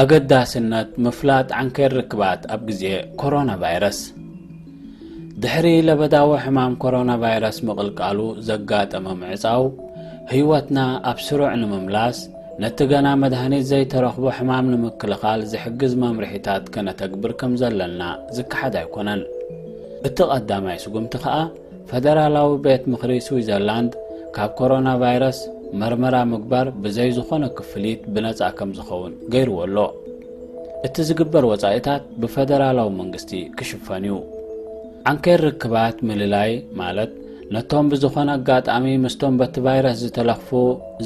ኣገዳስነት ምፍላጥ ዓንኬል ርክባት ኣብ ግዜ ኮሮና ቫይረስ። ድሕሪ ለበዳዊ ሕማም ኮሮና ቫይረስ ምቕልቃሉ ዘጋጠመ ምዕጻው፣ ህይወትና ኣብ ስሩዕ ንምምላስ፣ ነቲ ገና መድሃኒት ዘይተረኽቦ ሕማም ንምክልኻል ዝሕግዝ መምርሒታት ከነተግብር ከም ዘለና ዝከሓድ ኣይኮነን። እቲ ቀዳማይ ስጉምቲ ከኣ፣ ፈደራላዊ ቤት ምኽሪ ስዊዘርላንድ ካብ ኮሮና ቫይረስ መርመራ ምግባር ብዘይ ዝኾነ ክፍሊት ብነጻ ከም ዝኸውን ገይርዎ ኣሎ። እቲ ዝግበር ወጻኢታት ብፈደራላዊ መንግስቲ ክሽፈን እዩ። ዓንኬል ርክባት ምልላይ ማለት፣ ነቶም ብዝኾነ ኣጋጣሚ ምስቶም በቲ ቫይረስ ዝተለኽፉ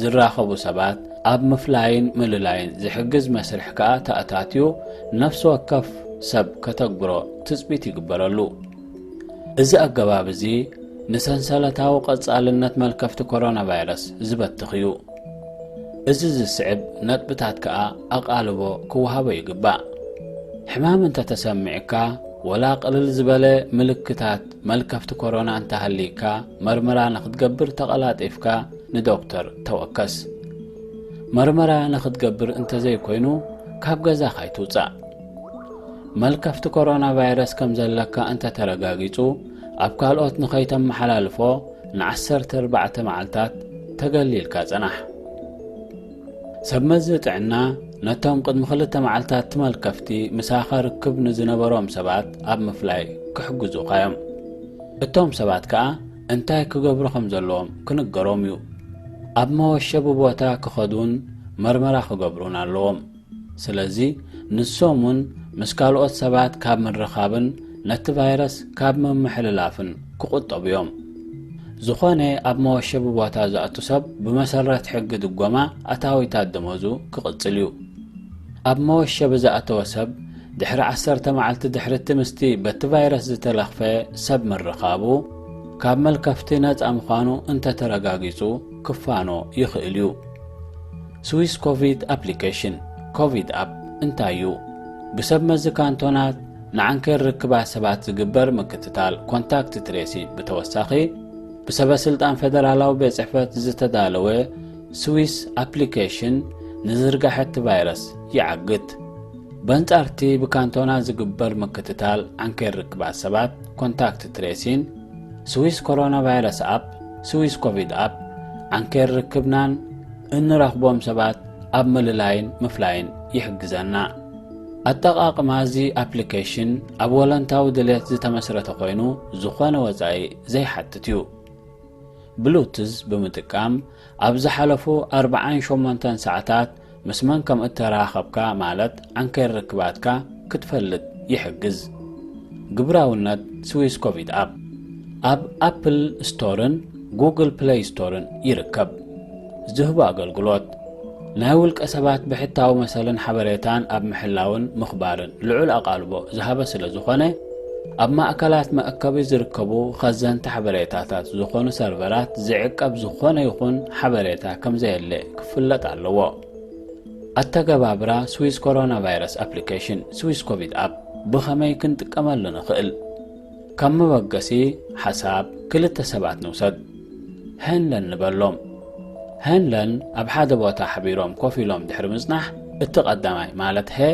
ዝራኸቡ ሰባት ኣብ ምፍላይን ምልላይን ዝሕግዝ መስርሕ ከኣ ተኣታትዩ፣ ነፍሲ ወከፍ ሰብ ከተግብሮ ትጽቢት ይግበረሉ። እዚ ኣገባብ እዚ ንሰንሰለታዊ ቀጻልነት መልከፍቲ ኮሮና ቫይረስ ዝበትኽ እዩ። እዚ ዝስዕብ ነጥብታት ከኣ ኣቓልቦ ክወሃቦ ይግባእ። ሕማም እንተተሰሚዕካ፣ ወላ ቅልል ዝበለ ምልክታት መልከፍቲ ኮሮና እንተሃልይካ፣ መርመራ ንኽትገብር ተቐላጢፍካ ንዶክተር ተወከስ። መርመራ ንኽትገብር እንተዘይኮይኑ፣ ካብ ገዛኻ ኣይትውጻእ። መልከፍቲ ኮሮና ቫይረስ ከም ዘለካ እንተተረጋጊጹ፣ ኣብ ካልኦት ንኸይተመሓላልፎ ንዓሰርተ ኣርባዕተ መዓልታት ተገሊልካ ጽናሕ። ሰብ መዚ ጥዕና ነቶም ቅድሚ ክልተ መዓልታት እቲ መልከፍቲ ምሳኻ ርክብ ንዝነበሮም ሰባት ኣብ ምፍላይ ክሕግዙኻ እዮም። እቶም ሰባት ከኣ እንታይ ክገብሩ ከም ዘለዎም ክንገሮም እዩ። ኣብ መወሸቢ ቦታ ክኸዱን መርመራ ክገብሩን ኣለዎም። ስለዚ ንሶም እውን ምስ ካልኦት ሰባት ካብ ምርኻብን ነቲ ቫይረስ ካብ ምምሕልላፍን ክቑጠቡ እዮም። ዝኾነ ኣብ መወሸቢ ቦታ ዝኣቱ ሰብ ብመሰረት ሕጊ ድጎማ ኣታዊታት ደሞዙ ክቕጽል እዩ። ኣብ መወሸቢ ዝኣተወ ሰብ ድሕሪ ዓሰርተ መዓልቲ ድሕሪ እቲ ምስቲ በቲ ቫይረስ ዝተለኽፈ ሰብ ምርኻቡ፣ ካብ መልከፍቲ ነጻ ምዃኑ እንተተረጋጊጹ ክፋኖ ይኽእል እዩ። ስዊስ ኮቪድ ኣፕሊኬሽን፣ ኮቪድ ኣፕ፣ እንታይ እዩ? ብሰብ መዚ ካንቶናት ንዓንኬል ርክባት ሰባት ዝግበር ምክትታል፣ ኮንታክት ትሬሲንግ፣ ብተወሳኺ ብሰበ ስልጣን ፈደራላዊ ቤት ጽሕፈት ዝተዳለወ ስዊስ ኣፕሊኬሽን ንዝርጋሐ እቲ ቫይረስ ይዓግት። በንጻርቲ ብካንቶና ዝግበር ምክትታል ዓንኬል ርክባት ሰባት፣ ኮንታክት ትሬሲን፣ ስዊስ ኮሮና ቫይረስ ኣፕ፣ ስዊስ ኮቪድ ኣፕ፣ ዓንኬል ርክብናን እንረኽቦም ሰባት ኣብ ምልላይን ምፍላይን ይሕግዘና። ኣጠቓቕማ እዚ ኣፕሊኬሽን ኣብ ወለንታዊ ድሌት ዝተመስረተ ኮይኑ፣ ዝኾነ ወጻኢ ዘይሓትት እዩ። ብሉቱዝ ብምጥቃም ኣብ ዝሓለፉ ኣርባዓን ሸሞንተን ሰዓታት ምስ መን ከም እተራኸብካ፣ ማለት ዓንኬል ርክባትካ ክትፈልጥ ይሕግዝ። ግብራውነት ስዊስ ኮቪድ ኣፕ ኣብ ኣፕል ስቶርን ጉግል ፕለይ ስቶርን ይርከብ። ዝህቦ ኣገልግሎት፣ ናይ ውልቀ ሰባት ብሕታዊ መሰልን ሓበሬታን ኣብ ምሕላውን ምኽባርን ልዑል ኣቓልቦ ዝሃበ ስለ ዝኾነ፣ ኣብ ማእከላት መእከቢ ዝርከቡ ኸዘንቲ ሓበሬታታት ዝኾኑ ሰርቨራት ዝዕቀብ ዝኾነ ይኹን ሓበሬታ ከም ዘየለ ክፍለጥ ኣለዎ። ኣተገባብራ ስዊስ ኮሮና ቫይረስ ኣፕሊኬሽን፣ ስዊስ ኮቪድ ኣፕ፣ ብኸመይ ክንጥቀመሉ ንኽእል? ካብ መበገሲ ሓሳብ ክልተ ሰባት ንውሰድ። ሄንለን ንበሎም። ሄንለን ኣብ ሓደ ቦታ ሓቢሮም ኮፍ ኢሎም ድሕሪ ምጽናሕ፣ እቲ ቀዳማይ ማለት ሄ፣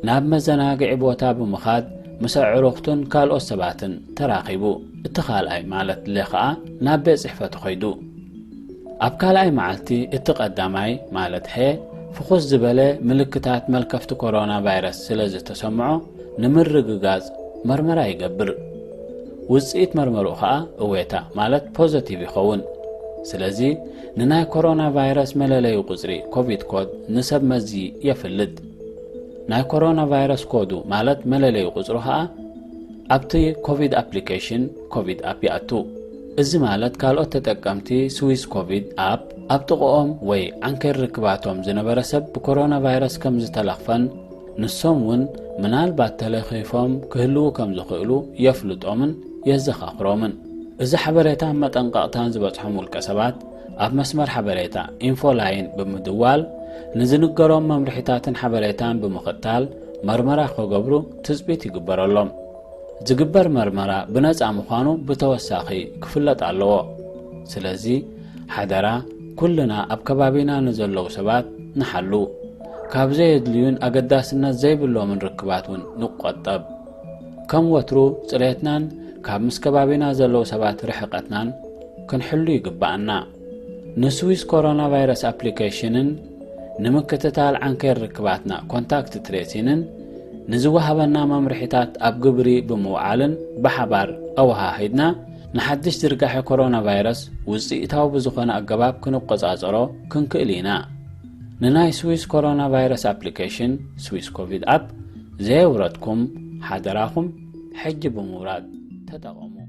ናብ መዘናግዒ ቦታ ብምኻድ ምስ ኣዕሩኽቱን ካልኦት ሰባትን ተራኺቡ። እቲ ካልኣይ ማለት ሌ ኸኣ ናብ ቤት ጽሕፈቱ ኸይዱ። ኣብ ካልኣይ መዓልቲ እቲ ቀዳማይ ማለት ሄ፣ ፍኹስ ዝበለ ምልክታት መልከፍቲ ኮሮና ቫይረስ ስለ ዝተሰምዖ፣ ንምርግጋጽ መርመራ ይገብር። ውጽኢት መርመርኡ ኸኣ እዌታ ማለት ፖዘቲቭ ይኸውን። ስለዚ ንናይ ኮሮና ቫይረስ መለለዩ ቁጽሪ ኮቪድ ኮድ ንሰብ መዚ የፍልጥ። ናይ ኮሮና ቫይረስ ኮዱ ማለት መለለዩ ቁጽሩ ኸኣ ኣብቲ ኮቪድ ኣፕሊኬሽን ኮቪድ ኣፕ ይኣቱ። እዚ ማለት ካልኦት ተጠቀምቲ ስዊስ ኮቪድ ኣፕ ኣብ ጥቕኦም ወይ ዓንኬል ርክባቶም ዝነበረ ሰብ ብኮሮና ቫይረስ ከም ዝተለኽፈን ንሶም እውን ምናልባት ተለኺፎም ክህልዉ ከም ዝኽእሉ የፍልጦምን የዘኻኽሮምን። እዚ ሓበሬታን መጠንቀቕታን ዝበጽሖም ውልቀ ሰባት ኣብ መስመር ሓበሬታ ኢንፎላይን ብምድዋል ንዝንገሮም መምርሒታትን ሓበሬታን ብምኽታል መርመራ ክገብሩ ትጽቢት ይግበረሎም። ዝግበር መርመራ ብነጻ ምዃኑ ብተወሳኺ ክፍለጥ ኣለዎ። ስለዚ ሓደራ ኩልና ኣብ ከባቢና ንዘለዉ ሰባት ንሓሉ። ካብ ዘየድልዩን ኣገዳስነት ዘይብሎምን ርክባት እውን ንቆጠብ። ከም ወትሩ ጽሬትናን ካብ ምስ ከባቢና ዘለዉ ሰባት ርሕቀትናን ክንሕሉ ይግባኣና። ንስዊስ ኮሮና ቫይረስ ኣፕሊኬሽንን ንምክትታል ዓንኬር ርክባትና ኮንታክት ትሬሲንን ንዝወሃበና መምርሒታት ኣብ ግብሪ ብምውዓልን ብሓባር ኣወሃሂድና ንሓድሽ ዝርጋሐ ኮሮና ቫይረስ ውጽኢታዊ ብዝኾነ ኣገባብ ክንቆጻጸሮ ክንክእል ኢና። ንናይ ስዊስ ኮሮና ቫይረስ ኣፕሊኬሽን ስዊስ ኮቪድ ኣፕ ዘየውረድኩም ሓደራኹም ሕጂ ብምውራድ ተጠቐሙ።